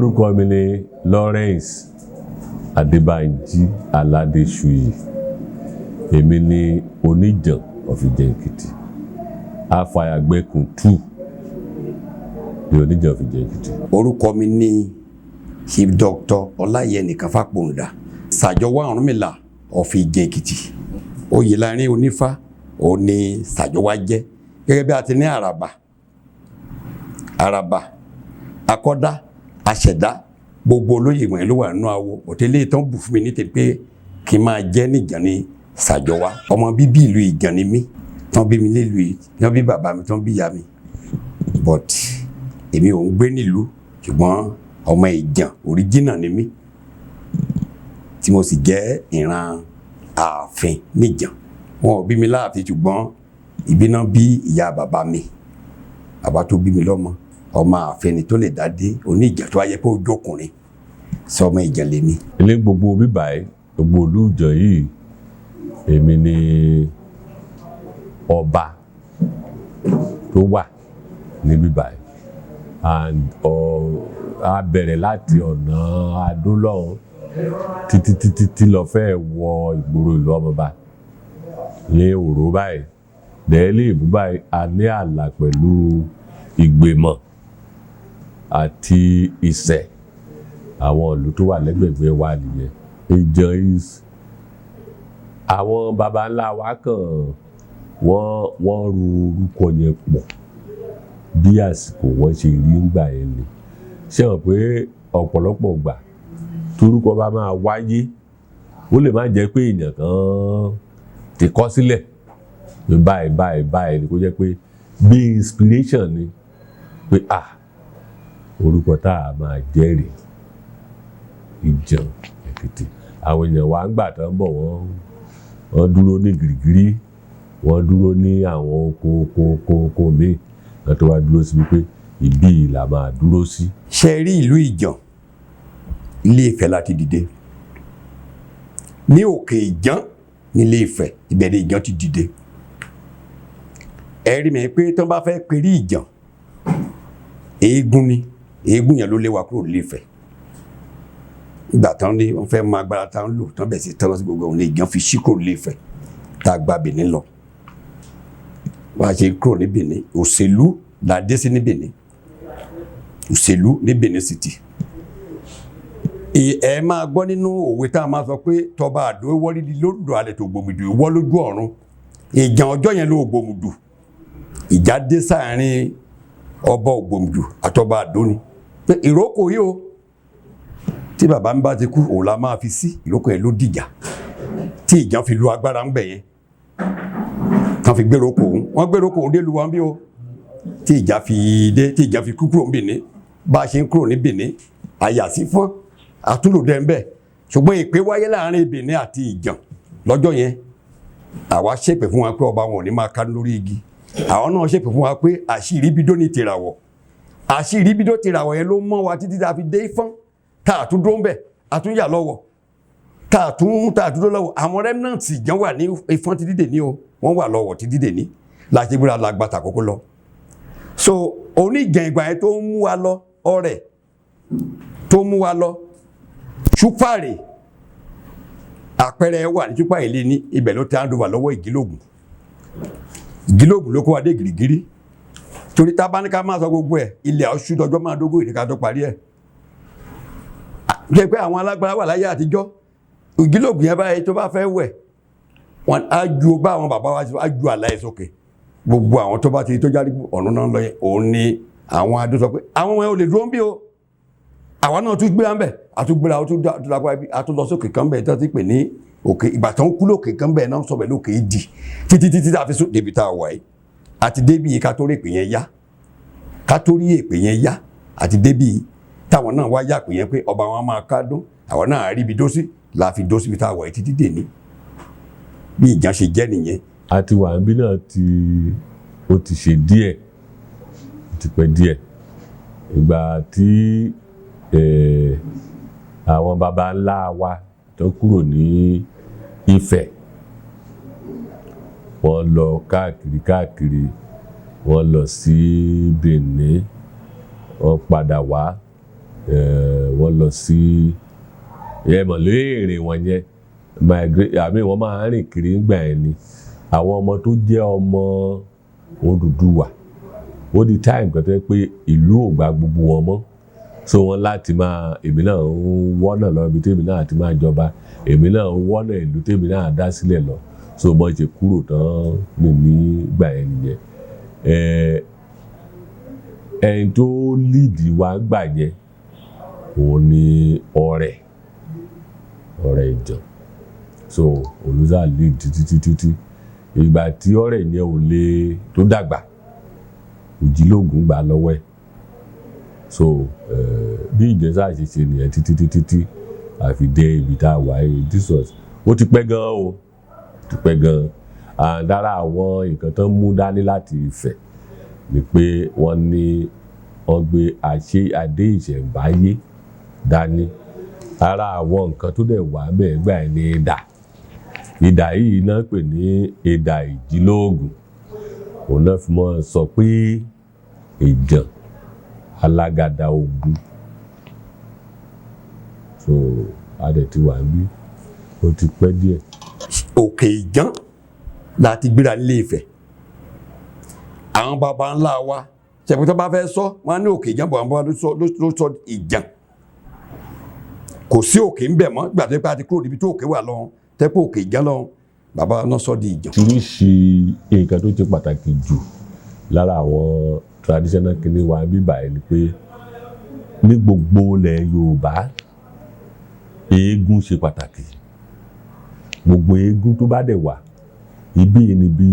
Orúkọ mi ni Lawrence Adébánjí Aládéṣuyì. Èmi ni Oníjàn of Ìjàn Èkìtì, Afàyàgbẹkùn 2 ní Oníjàn of Ìjàn Èkìtì. Orúkọ mi ní Chief Doctor Ọláyẹnìkan Fápòǹdà, Sàjọwá Ọ̀rúnmìlà of Ìjàn Èkìtì. Oyèlárin onífá òun ni Sàjọwá jẹ́, gẹ́gẹ́ bí a ti ní àràbà, àràbà, akọ́dá, aṣẹ̀dá, gbogbo olóyè wọ̀nyí ló wà nínú awo. Òtẹ́lẹ̀ tán bù fún mi ní tèmi pé kí n máa jẹ́ níjàn ní Sàjọwá. Ọmọ bíbí ìlú Ìjàn ni mí, tán bí mi nílùú yìí, tán bí bàbá mi, tán bí ìyá mi, but èmi ò ń gbé nílùú, ṣùgbọ́n ọmọ Ìjàn original ni mí, tí mo sì jẹ́ ìran ààfin níjàn. Wọn ò bí mi láàfin, ṣùgbọ́n ìbí náà bí ìyá bàbá mi. Bàbá tó bí mi lọ́mọ, ọmọ ààfin ni tó lè dá dé oníjàn tó wáyé pé ó jókùnrin sọ. Ọmọ Ìjàn lèmi. Ilé gbogbo bíbà yìí, gbogbo ìlú Ìjàn yìí, èmi ni ọba tó wà ní bíbà yìí and a bẹ̀rẹ̀ láti ọ̀nà Adó lọ́hùn títí títí tí lọ fẹ́ wọ ìgboro ìlú ọmọba ní òró báyìí dẹ́ẹ́lì ìbú báyìí. A ní ààlà pẹ̀lú Ìgbèmọ̀ àti Ìṣẹ̀, àwọn ìlú tó wà lẹ́gbẹ̀gbẹ̀ wa nìyẹn. Ìjàn is àwọn baba ńlá wa kàn wọ́n ru orúkọ yẹn pọ̀ bí àsìkò wọn ṣe rí ńgbà yẹn ni. Ṣé wọn pé ọ̀pọ̀lọpọ̀ gbà torúkọ bá máa wáyé, ó lè má jẹ́ pé èèyàn kan ti kọ sílẹ̀ pé báyìí báyìí báyìí ni, kó jẹ́ pé bí inspiration ni pé, ah, orúkọ tá a máa jẹ́ rèé, Ìjàn Èkìtì. Àwọn èèyàn wa ń gbà tán bọ̀, wọ́n dúró ní Gìrìgìrì, wọ́n dúró ní àwọn oko oko oko oko míì, wọ́n tó wá dúró sí wípé ibí yìí là máa dúró sí. Ṣe rí ìlú Ìjàn, Ilé Ifẹ̀ láti dìde ní òkè Ìjàn nílé Ifẹ̀, ibẹ̀ ni Ìjàn ti dìde. Ẹ rí mi pé tí wọ́n bá fẹ́ perí Ìjàn, eégún ni. Eégún yẹn ló lé wa kúrò nílé Ifẹ̀ nígbà tán ní wọ́n fẹ́ mọ agbára tá ń lò tán bẹ̀ sí tán sí gbogbo òun ní Ìjàn fi ṣí kúrò nílé Ifẹ̀ tá a gba Benin lọ. Bá a ṣe kúrò ní Benin, òṣèlú là dé sí ní Benin, òṣèlú ní Benin City. Ẹ máa gbọ́ nínú òwe tá a máa sọ pé tọba àdó wọ́rídìí lódò alẹ́ tó gbòmùdù wọ́ lójú ọ̀run. Ìjà ọjọ́ yẹn ló gbòmùdù, ìjà dé sáàrin ọba Ògbòmùdù àtọba àdó ni pé ìrókò yìí o, tí bàbá mi bá ti kú, òun la máa fi sí. Ìrókò yẹn ló dìjà tí ìjà fi lu agbára ń bẹ̀ yẹn, tán fi gbèrò kò òun, wọ́n gbèrò kò òun dé lu wọn bí o, tí ìjà fi dé, tí ìjà fi kú kúrò ní Benin. Bá a ṣe ń kúrò ní Benin, àyà sí fún àtúndò ń bẹ̀, ṣùgbọ́n ìpè wáyé láàrin Benin àti Ìjàn lọ́jọ́ yẹn. Àwa ṣèpè fún wa pé ọba wọn ò ní máa ká lórí igi. Àwọn náà ṣèpè fún wa pé àṣírí bídó ní tìràwọ̀. Àṣírí bídó tìràwọ̀ yẹn ló mọ́ wa títí tá a fi dé Ifọ̀n, tá a tún dó ń bẹ̀, a tún yà lọ́wọ́, tá a tún dó lọ́wọ́. Àwọn remnants Ìjàn wà ní Ifọ̀n títí dè ní o, wọ́n wà lọ́wọ́ títí dè ní láti gbéra lágbàtà kókó lọ. So oníjàn ìgbà yẹn tó ń mú wa lọ, ọrẹ tó mú wa lọ Ṣúpàrè, àpẹẹrẹ wà ní Ṣúpàrè lé ní ibẹ̀, ló ti hand over lọ́wọ́ Ìgílógún. Ìgílógún ló kó wa dé Gìrìgìrì, torí tá a bá ní ká máa sọ gbogbo ẹ̀, ilẹ̀ ọ̀ṣun dọjọ́ máa dógó ìdí ká tó parí ẹ̀. Jẹ́ pé àwọn alágbára wà láyé àtijọ́. Ìgílógún yẹn báyìí, tó bá fẹ́ wẹ̀, wọn á ju bá àwọn bàbá wa á ju àlà ẹ̀ sókè. Gbogbo àwọn tó bá ti tó jáde ọ̀nà náà lọ yẹn, òun ni àwọn adó sọ pé àwọn ọmọ yẹn ò lè dúró ń bí o. Àwa náà tún gbéra ń bẹ̀, àtúngbéra, ó tún lápá ibi, àtún lọ sókè kan bẹ̀ tó ti pè ní òkè. Ìgbà tó ń kú lókè kan bẹ̀ náà sọ bẹ̀ lókè ìdì títí títí tá a fi sún débi tá a wà yìí. Àti débi yìí, ká tó rí èpè yẹn yá, ká tó rí èpè yẹn yá, àti débi yìí táwọn náà wá yá pè yẹn pé ọba wọn máa kádùn, àwọn náà rí ibi dó sí la fi dó síbi tá a wà yìí títí dèní. Bí Ìjàn ṣe jẹ́ nìyẹn. Àti wàǹbí náà ti ó ti ṣe díẹ̀, ó ti pẹ́ díẹ̀. Ìgbà tí àwọn baba ńlá wa tó kúrò ní Ifẹ̀, wọ́n lọ káàkiri káàkiri, wọ́n lọ sí Benin, wọ́n padà wá. Wọ́n lọ sí ẹ mọ̀ léèrè wọn yẹn migrate àmì wọ́n máa ń rìn kiri ńgbà yẹn ni. Àwọn ọmọ tó jẹ́ ọmọ Odùduwà, ó di time kan tó yẹ pé ìlú ò gba gbogbo wọn mọ́, so wọn láti máa, èmi náà ń wọ́nà lọ ibi tèmi náà ti máa jọba, èmi náà ń wọ́nà ìlú tèmi náà dá sílẹ̀ lọ. So bọ́n ṣe kúrò tán ní nígbà yẹn nìyẹn. Ẹni tó lead wa gbà yẹn, òun ni Ọ̀rẹ̀ Ìjàn. So olùsà lead títí títí tí ìgbà tí Ọ̀rẹ̀ yẹn ò lè tó dàgbà, Òjìlógún gbà lọ́wọ́ ẹ̀. So bí Ìjẹ̀ṣà ṣe ṣe nìyẹn títí títí tí àfi dé ibi tá a wà yìí. This was, ó ti pẹ́ gan o, ti pẹ́ gan. And lára àwọn nǹkan tó ń mú dání láti Ifẹ̀ ni pé wọ́n ní wọ́n gbé àṣẹ adé ìṣẹ̀ǹbáyé dání. Ara àwọn nǹkan tó dẹ̀ wà bẹ́ẹ̀ gbà ẹ́ ní idà. Idà yìí náà pè ní idà ìjìlóògùn. Òun náà fi mọ́ sọ pé Ìjàn alágàdá ogun. So a dẹ̀ ti wà níbí, ó ti pẹ́ díẹ̀. Òkè Ìjàn láti gbéra nílé Ifẹ̀. Àwọn baba ńlá wa ṣẹ̀pẹ́ tó bá fẹ́ sọ, wọn á ní Òkè Ìjàn bọ̀, àwọn baba ló sọ Ìjàn. Kò sí òkè ń bẹ̀ mọ́ gbà tó pé a ti kúrò níbi tó òkè wà lọ́hùn tẹ́pẹ́ Òkè Ìjàn lọ́hùn, baba náà sọ di Ìjàn. Oríṣiríṣi nǹkan tó ṣe pàtàkì jù lára àwọn traditional kìíní wa bíbà ẹ̀ ni pé ní gbogbo ilẹ̀ Yorùbá, eégún ṣe pàtàkì. Gbogbo eégún tó bá dẹ̀ wà ibí ni bí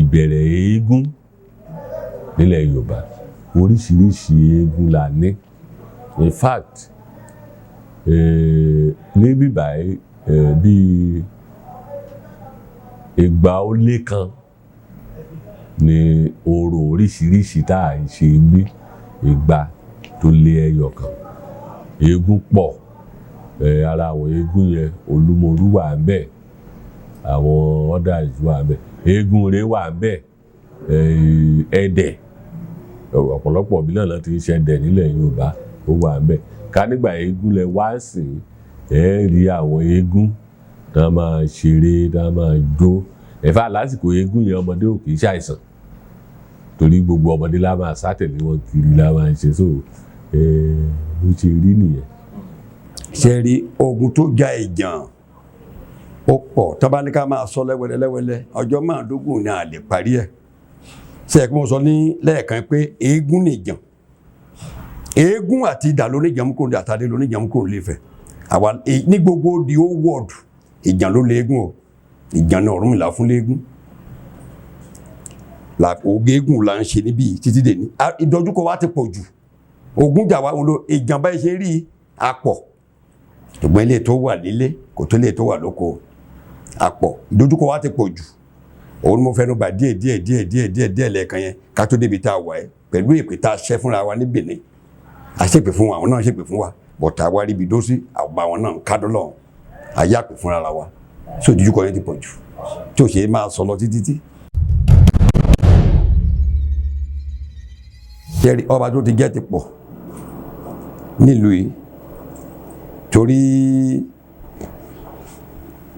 ìbẹ̀rẹ̀ eégún nílẹ̀ Yorùbá. Oríṣiríṣi eégún la ní. In fact, ní bíbà ẹ̀, bíi 201 ni orò oríṣiríṣi tá à ń ṣe ní 201. Eégún pọ̀. Ara àwọn eégún yẹn, Olúmọrú wà ńbẹ̀, àwọn others wà ńbẹ̀, eégún Ire wà ńbẹ̀, Ẹdẹ, ọ̀pọ̀lọpọ̀ ìbílẹ̀ náà ti ń ṣe ẹdẹ nílẹ̀ Yorùbá, ó wà ńbẹ̀. Ká nígbà eégún lẹ wá sí, ẹ rí àwọn eégún tá máa ṣeré, tá máa jó. Ẹ̀fà lásìkò eégún yẹn, ọmọdé ò kì í ṣàìsàn torí gbogbo ọmọdé la máa sá tẹ̀lé wọn kiri la máa ṣe. So bó ṣe rí nìyẹn. Ṣe rí ogun tó ja Ìjàn, ó pọ̀. Tó bá ní ká máa sọ lẹ́wẹ́lẹ́ lẹ́wẹ́lẹ́, ọjọ́ 15 ni a lè parí ẹ̀. Ṣe é kí mo sọ ní lẹ́ẹ̀kan pé eégún nìjàn, eégún àti idà lóníjàn kúrò ní àtàdé lóníjàn kúrò l'Ífẹ̀. Àwa ní gbogbo the whole world, Ìjàn ló léégún o. Ìjàn ní Ọ̀rúnmìlà fún léégún la ògégùn là ń ṣe níbí títí dè ní. Ìdojúkọ wa ti pọ̀ jù, ogun jà wá lo Ìjàn báyìí ṣe rí apọ̀, ṣùgbọ́n ilé tó wà nílé kò tó ilé tó wà lóko apọ̀. Ìdojúkọ wa ti pọ̀ jù. Òun ni mo fẹ́nu bà díẹ̀ díẹ̀ díẹ̀ díẹ̀ díẹ̀ díẹ̀ lẹ́ẹ̀kan yẹn ká tó débi tá a wà ẹ́ pẹ̀lú èpè tá a ṣẹ́ fúnra wa ní Benin. A ṣèpè fún wa, àwọn náà ṣèpè fún wa, bọ̀tà wa ríbi dó sí àwọn àwọn náà ń kádọ́ lọ́hùn ayé àpè fúnra wa. So ìdojúkọ yẹn ti pọ̀ jù tí ò ṣe é máa sọ lọ títí tí. Ṣẹ́rí ọba tó ti jẹ́ ti pọ̀ nílùú yìí, torí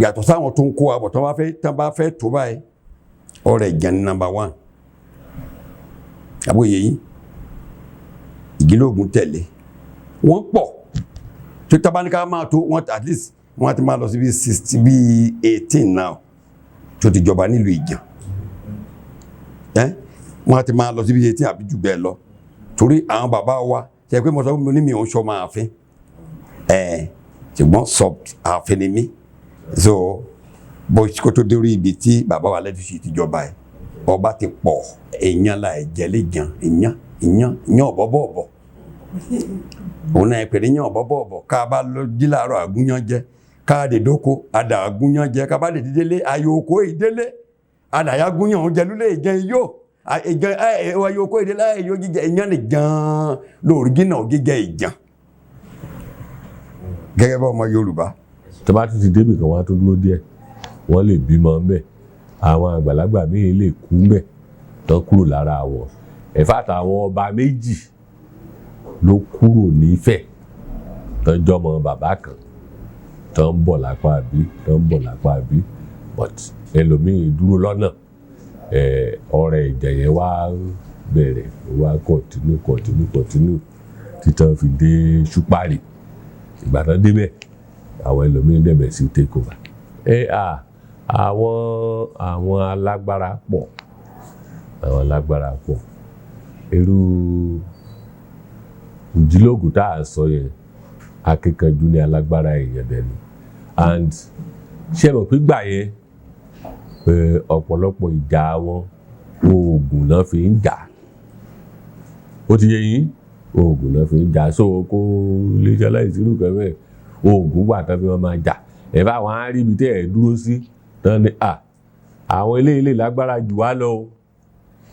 yàtọ̀ sáwọn tó ń kó àbọ̀ tó bá fẹ́ tó báyìí, Ọ̀rẹ̀ Ìjàn ní number one, àbóyè yìí Ìgílógún tẹ̀lé. Wọ́n pọ̀ tó tabaníkà máa tó wọ́n, at least wọ́n ti máa lọ sí bíi 60, bíi 18 now tó ti jọba nílùú Ìjàn ẹ́. Wọ́n ti máa lọ sí bíi 18 àbí jù bẹ́ẹ̀ lọ, torí àwọn bàbá wa ṣe pé mo sọ pé mo ní mi ò ń sọmọ ààfin ẹ̀, ṣùgbọ́n sub ààfin ni mí. So bó kó tó dórí ibi tí bàbá wa lẹ́tùsí ti jọba ẹ̀, ọba ti pọ̀. Èèyàn la ẹ̀jẹ̀ lè jàn èèyàn èèyàn èèyàn ọ̀bọ̀bọ̀ọ̀bọ̀, òun náà pèrè yàn ọ̀bọ̀bọ̀ọ̀bọ̀. Ká a bá lọ jí láàárọ̀, àgúnyán jẹ, ká a dè dóko, àdà àgúnyán jẹ, ká a bá lè dídélé ayò oko ìdélé, àdàyà gúnyán òun jẹ lúlé ìjẹ iyó ìjẹ ayò oko ìdélé ayò jíjẹ. Èèyàn lè jàn lórí gínà jíjẹ Ìjàn gẹ́gẹ́ bá ọmọ Yorùbá. Tó bá tún ti débì kan, wọ́n á tún dúró díẹ̀, wọ́n lè bímọ ńbẹ̀, àwọn àgbàlagbà míì lè kú ńbẹ̀ tán kúrò lára wọn. Ẹ̀fà àtàwọn ọba méjì Ló kúrò nífẹ̀ẹ́ tán jọmọ bàbá kan, tán ń bọ̀ lápá bí, tán ń bọ̀ lápá bí, but ẹlòmíì dúró lọ́nà. Ọ̀rẹ́ ìjà yẹn wá bẹ̀rẹ̀, wá continue, continue, continue títàn fi dé Ṣúpàrì. Ìgbà tán débẹ̀, àwọn ẹlòmíì dẹ̀ bẹ̀rẹ̀ sí take over. Ẹ à àwọn alágbára pọ̀, àwọn alágbára pọ̀. Irú Òjìlógún tá a sọ yẹn, akíkanjú ní alágbára èèyàn dẹ̀ ni. And ṣé mọ̀ pé gbà yẹn, ọ̀pọ̀lọpọ̀ ìjà wọn, oògùn náà fi ń jà. Ó ti yé yín, oògùn náà fi ń jà. So kó lè ṣe aláìsí irú kan bẹ́ẹ̀, oògùn wà tán fi wọ́n máa jà. Ẹ̀ bá wọn á rí ibi tẹ́ ẹ̀ dúró sí tán ni à àwọn eléyìí lè lágbára jù wá lọ o,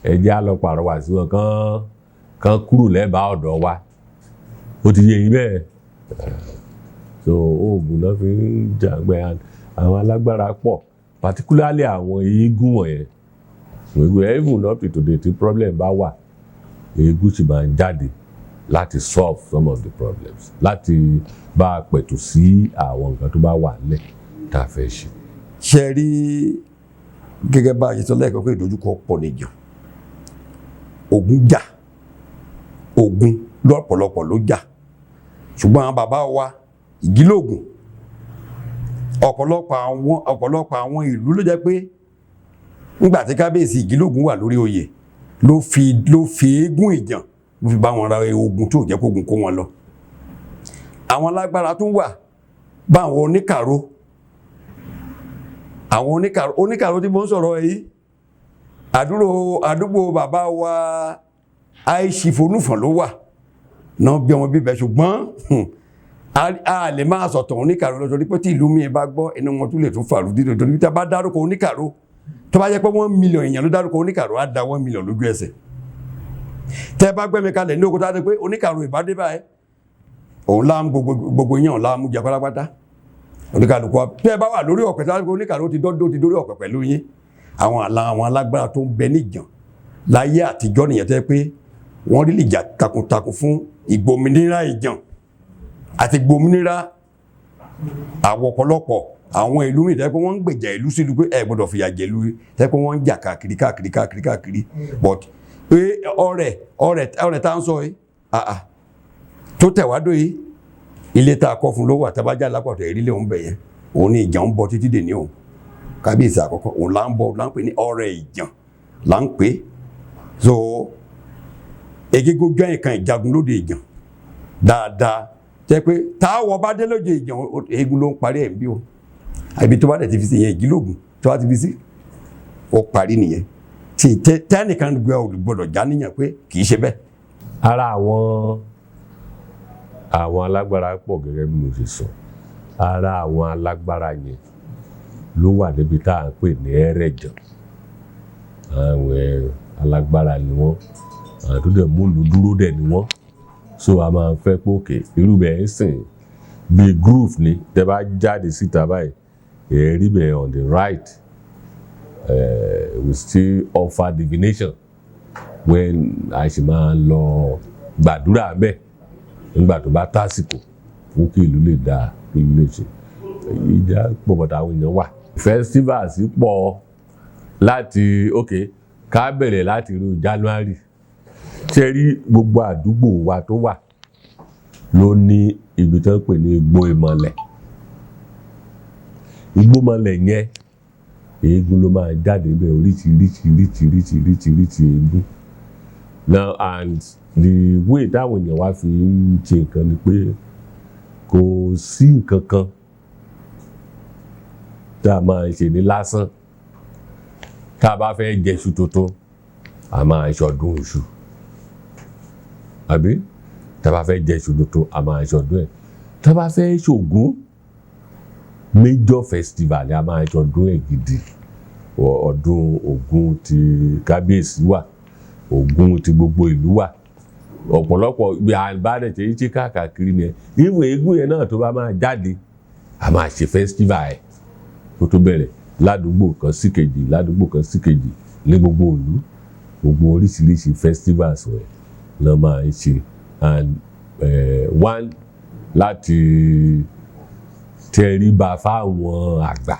ẹ jẹ́ á lọ pàrọwà sí wọn kán kán kúrò lẹ́bàá ọ̀dọ̀ wa. Ó ti yé yín bẹ́ẹ̀. So oògùn náà fi ń jà gbẹ. Àwọn alágbára pọ̀, particularly àwọn eégún wọ̀nyẹn. Gbogbo even up to today, tí problem bá wà, eégún sì máa ń jáde láti solve some of the problems, láti bá a pẹ̀tù sí àwọn nǹkan tó bá wà nílẹ̀ tá a fẹ́ ṣe. Ṣe rí, gẹ́gẹ́ bá a ṣe sọ lẹ́ẹ̀kan pé ìdojúkọ pọ̀ nìjọ, ogun jà, ogun lọ́pọ̀lọpọ̀ ló jà, ṣùgbọ́n àwọn bàbá wa Ìgílógún, ọ̀pọ̀lọpọ̀ àwọn ìlú ló jẹ́ pé nígbà tí kábíyèsí Ìgílógún wà lórí oyè, ló fi eégún Ìjàn ló fi bá wọn ra ogun tó jẹ́ kógun kó wọn lọ. Àwọn alágbára tún wà bá àwọn oníkàró. Tí mo ń sọ̀rọ̀ yìí, àdúgbò bàbá wa àìsí Folúfọ̀n ló wà náà bí ọmọ bíbẹ, ṣùgbọ́n a lè máa sọ̀tàn oníkàró lọ, torí pé tí ìlú mi bá gbọ́, inú wọn tún lè tún fàrú dídò, torí tí a bá dárúkọ oníkàró, tó bá jẹ́ pé 1 million èèyàn ló dárúkọ oníkàró, á da 1 million lójú ẹsẹ̀. Tẹ́ bá gbẹ́mi kalẹ̀ ní oko tó á di pé oníkàró ìbádé báyìí, òun láàmú gbogbo gbogbo yẹn, òun láàmú jẹ pátápátá oníkàlùkù wa. Tẹ́ bá wà lórí ọ̀pẹ tó á di pé oníkàró ti dọ́dọ́ ti dórí ọ̀pẹ pẹ̀lú yín. Àwọn àlà àwọn alágbára tó ń bẹ níjàn láyé àtijọ́ nìyẹn, tẹ́ pé wọ́n rí lè jà takuntakun fún ìgbòmìnira Ìjàn àti ìgbòmìnira àwọn ọ̀pọ̀lọpọ̀ àwọn ìlú mi, tẹ́ pé wọ́n ń gbèjà ìlú sílùú pé ẹ gbọ́dọ̀ fìyà jẹ ìlú, tẹ́ pé wọ́n ń jà káàkiri káàkiri káàkiri káàkiri. But pé ọ̀rẹ́ tá ń sọ yìí, ah ah, tó tẹ̀wádó yìí, ilé tá a kọ́ fún ló wà tábàjá lápàtọ̀ ìrílẹ̀ òun bẹ̀ yẹn, òun ní Ìjàn ń bọ títí dè ní òun. Kábíyèsí àkọ́kọ́ òun là ń bọ, là ń pè ní ọ̀rẹ́ Ìjàn là ń pè. So egégo jẹ́ nǹkan ìjagun lóde Ìjàn dáadáa, jẹ́ pé táwọ̀ bá dé lóde Ìjàn, eégún ló ń parí ẹ̀ ń bí o. Àbí tó bá dẹ̀ ti fi sí yẹn, Ìgílógún tó bá ti fi sí, ó parí nìyẹn, tí tẹ́nìkan gbé olùgbọ́dọ̀ já níyàn pé kì í ṣe bẹ́ẹ̀. Ara àwọn alágbára pọ̀, gẹ́gẹ́ bí mo ṣe sọ. Ara àwọn alágbára yẹn ló wà níbi tá à ń pè ní Ẹrẹ̀jàn. Àwọn alágbára ni wọ́n, àwọn tó dẹ̀ múlùú dúró dẹ̀ ni wọ́n. So a máa ń fẹ́ pé òkè irú bẹ́ẹ̀ ń sìn bíi groove ni. Tẹ́ bá jáde síta báyìí, ẹ̀ rí bẹ́ẹ̀ on the right. We still offer divination when a sì máa lọ gbàdúrà bẹ́ẹ̀ nígbà tó bá tásìkò fún kí ìlú lè dáa, kí ìlú lè ṣe. Ìjà pọ̀ bọ̀dà, àwọn èèyàn wà. Festivals pọ̀ láti, ok, ká bẹ̀rẹ̀ láti irú January. Ṣe rí gbogbo àdúgbò wa tó wà ló ní ibi tó ń pè ní Igbó Ìmọ̀lẹ̀. Igbó Ìmọ̀lẹ̀ yẹn, eégún ló máa jáde bẹ́ẹ̀, oríṣiríṣi oríṣiríṣi oríṣiríṣi eégún now. And the way táwọn èèyàn wá fi ń ṣe nǹkan ni pé kò sí nǹkan kan tá a máa ń ṣe ní lásán. Tá a bá fẹ́ jẹṣu tuntun, a máa ṣọdún iṣu, àbí tá a bá fẹ́ jẹṣu tuntun, a máa ṣọdún ẹ̀. Tá a bá fẹ́ ṣògùn, major festival ni a máa ṣọdún ẹ̀ gidi. Ọdún Ògún ti kábíyèsí wà, Ògún ti gbogbo ìlú wà, ọ̀pọ̀lọpọ̀ bí a bá dẹ̀ ṣe ń ṣe káàkiri nìyẹn. Ìwé eégún yẹn náà tó bá máa jáde, a máa ṣe festival ẹ̀ kó tó bẹ̀rẹ̀ ládùúgbò kan sí kejì, ládùúgbò kan sí kejì, ní gbogbo ìlú. Gbogbo oríṣiríṣi festivals rẹ̀ ló máa ń ṣe and One, láti tẹríba fáwọn àgbà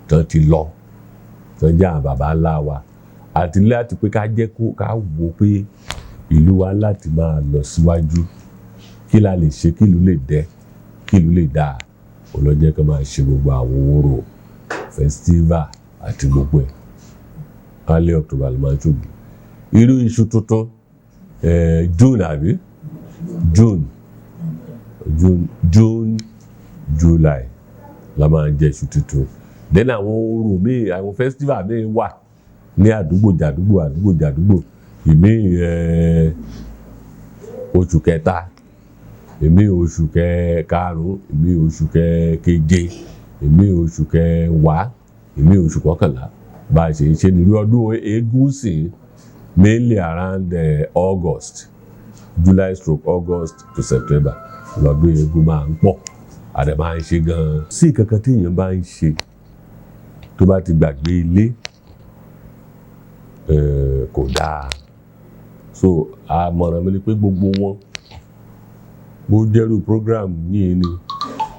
tán ti lọ, tán jẹ́ àwọn baba ńlá wa, àti láti pé ká jẹ́ kó ká wo pé ìlú wa láti máa lọ síwájú. Kí la lè ṣe kí ìlú lè dẹ́, kí ìlú lè dáa? Ó lọ jẹ́ ká máa ṣe gbogbo àwọn orò, festival àti gbogbo ẹ̀. Early October ló máa ń ṣògùn irú iṣu tuntun, June àbí June, July la máa ń jẹ iṣu tuntun. Then àwọn orò míì, àwọn festival míì wà ní àdúgbò jàdúgbò, àdúgbò jàdúgbò. Ìmíì oṣù kẹta, ìmíì oṣù karùn-ún, ìmíì oṣù keje, ìmíì oṣù kẹwàá, ìmíì oṣù kọkànlá. Bá a ṣe ń ṣe nílùú ọdún eégún sí, mainly around August, July/August to September lọ́dún eégún máa ń pọ̀, àdè máa ń ṣe gan-an. Sí kankan tí èèyàn bá ń ṣe tó bá ti gbàgbé ilé, kò dáa. So àmọ̀ràn mi ni pé gbogbo wọn, bó jẹ́rú program yìí ni,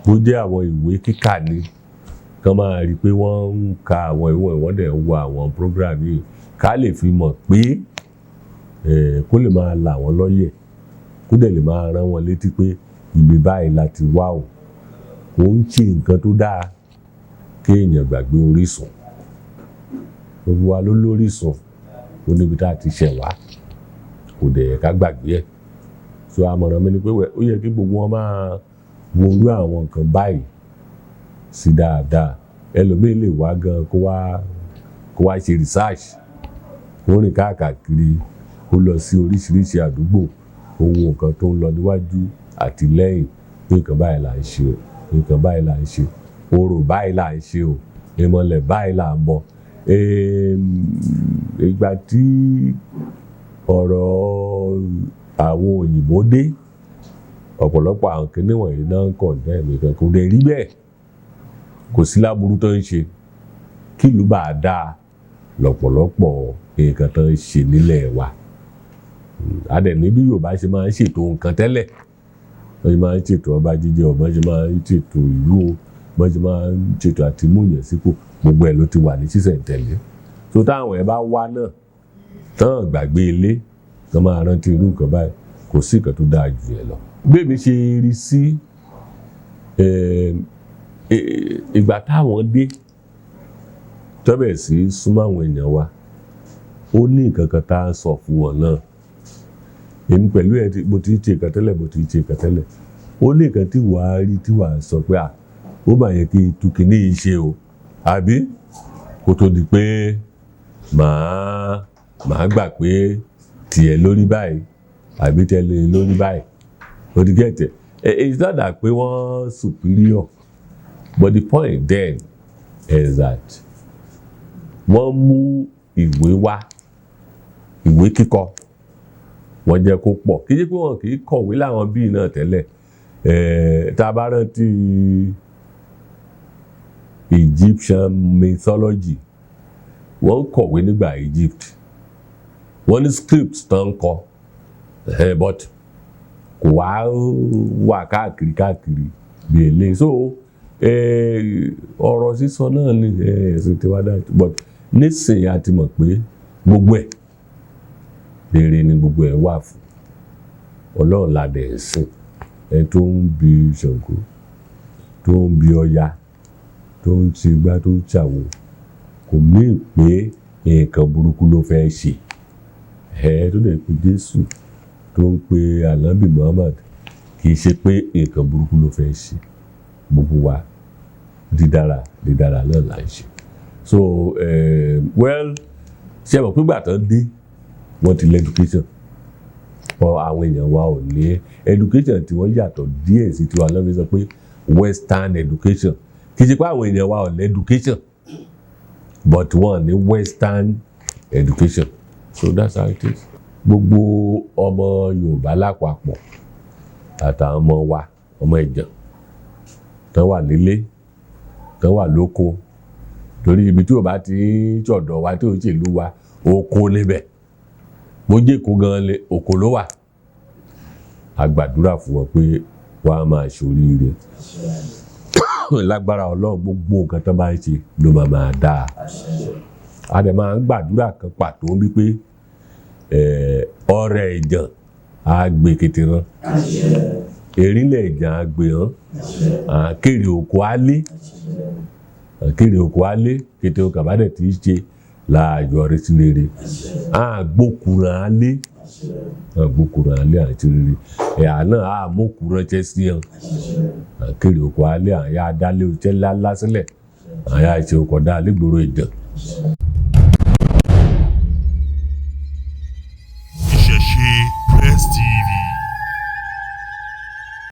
bó jẹ́ àwọn ìwé kíkà ni, kán máa rí i pé wọ́n ń ka àwọn ìwé, wọ́n dẹ̀ ń wo àwọn program yìí, ká lè fi mọ̀ pé kó lè máa là wọ́n lọ́yẹ̀, kó dẹ̀ lè máa rán wọn létí pé ibi báyìí la ti wá o. Kò ń ṣe nǹkan tó dáa kéèyàn gbàgbé orísun. Gbogbo wa ló lórísun, ó níbi tá a ti ṣẹ̀ wá, kò dẹ̀ yẹ ká gbàgbé ẹ̀. So àmọ̀ràn mi ni pé ó yẹ kí gbogbo wọn máa wo irú àwọn nǹkan báyìí sí dáadáa. Ẹlòmíì lè wá gan kó wá ṣe research, kó rìn káàkiri, kó lọ sí oríṣiríṣi àdúgbò, kó wo nǹkan tó ń lọ níwájú àti lẹ́yìn, pé nǹkan báyìí là ń ṣe o, nǹkan báyìí là ń ṣe, orò báyìí là ń ṣe o, ìmọ̀lẹ̀ báyìí là ń bọ̀. Ìgbà tí ọ̀rọ̀ àwọn òyìnbó dé, ọ̀pọ̀lọpọ̀ àwọn kinní wọ̀nyí náà ń condemn nǹkan. Kò dẹ̀ rí bẹ́ẹ̀, kò sí láburú tó ń ṣe. Kí ìlú bá dáa lọ́pọ̀lọpọ̀ nǹkan tó ń ṣe nílẹ̀ wa. A dẹ̀ ní bí Yorùbá ṣe máa ń ṣètò nǹkan tẹ́lẹ̀, wọ́n ṣe máa ń ṣètò ọba jíjẹ o, wọ́n ṣe máa ń ṣètò ìlú o, wọ́n ṣe máa ń ṣètò àti múyàn sípò, gbogbo ẹ̀ ló ti wà ní ṣísẹ̀ntẹ̀lé. So táwọn ẹ̀ bá wá náà tán gbàgbé ilé, tán máa rántí irú nǹkan báyìí, kò sí nǹkan tó dáa jù yẹn lọ. Bí èmi ṣe rí sí ìgbà táwọn dé tó bẹ̀rẹ̀ sí súnmọ́ àwọn èèyàn wa, ó ní nǹkan kan tá a sọ fún wọn náà. Èmi pẹ̀lú ẹ̀, mo ti ń ṣe nǹkan tẹ́lẹ̀, mo ti ń ṣe nǹkan tẹ́lẹ̀. Ó ní nǹkan tí wàá rí tí wàá sọ pé à ó mà yẹ kí n tún kinní yìí ṣe o, àbí kó tó di pé màá gbà pé tiẹ̀ lórí báyìí àbí tẹ́lẹ̀ lórí báyìí. O ti get it? It's not that pé wọ́n superior, but the point then is that wọ́n mú ìwé wá, ìwé kíkọ wọ́n jẹ́ kó pọ̀. Kì í ṣe pé wọn kì í kọ̀wé láwọn bíi náà tẹ́lẹ̀. Tá a bá rántí Egyptian mythology, wọ́n ń kọ̀wé nígbà Egypt, wọ́n ní script tán ń kọ, but kò wá wà káàkiri káàkiri bí eléyìí. So ọ̀rọ̀ sísọ náà ni ẹ̀sìn tiwa dá, but nísìnyí a ti mọ̀ pé gbogbo ẹ̀ rere ni, gbogbo ẹ̀ wà fún Ọlọ́run la dẹ̀ ń sìn. Ẹni tó ń bi Ṣàngó, tó ń bi Ọya, tó ń ṣe igbá, tó ń ṣàwo, kò mí pé nǹkan burúkú ló fẹ́ ṣe ẹ. Tó dẹ̀ pe Jésù, tó ń pe Ànábì Muhammad, kì í ṣe pé nǹkan burúkú ló fẹ́ ṣe. Gbogbo wa, dídára dídára náà là ń ṣe. So well, ṣe mọ̀ pé gbà tán dé, wọ́n ti lé education ọ. Àwọn èèyàn wa ò ní education tí wọ́n yàtọ̀ díẹ̀ sí tiwa náà fi sọ pé western education. Kì í ṣe pé àwọn èèyàn wa ò ní education, but wọ́n ní western education. So that's how it is. Gbogbo ọmọ Yorùbá lápapọ̀ àtàwọn ọmọ wa, ọmọ Ìjàn tán wà nílé, tán wà lóko, torí ibi tí ò bá ti ń ṣọ̀dọ̀ wa, tí ò ń ṣèlú wa, oko níbẹ̀, bó jẹ́ Èkó gan le, oko ló wà. A gbàdúrà fún wọn pé wọ́n á máa ṣoríire lágbára Ọlọ́run. Gbogbo nǹkan tó bá ń ṣe ló máa máa dáa. A dẹ̀ máa ń gbàdúrà kan pàtó wípé ọrẹ Ìjàn á gbé kété rán, erinlẹ̀ Ìjàn á gbé hàn, kéré oko á lé, kéré oko á lé, kété oko àbádẹ̀ tí í ṣe láàyò sí rere, àgbókùrán á lé, àgbókùrán á lé àti rere ẹ̀yà náà àmókùrán jẹ́ sí hàn, kéré oko á lé, àyà adálé oúnjẹ ńlá sílẹ̀, àyà ìṣe ọkọ̀ dá lẹ́gbòrò Ìjàn.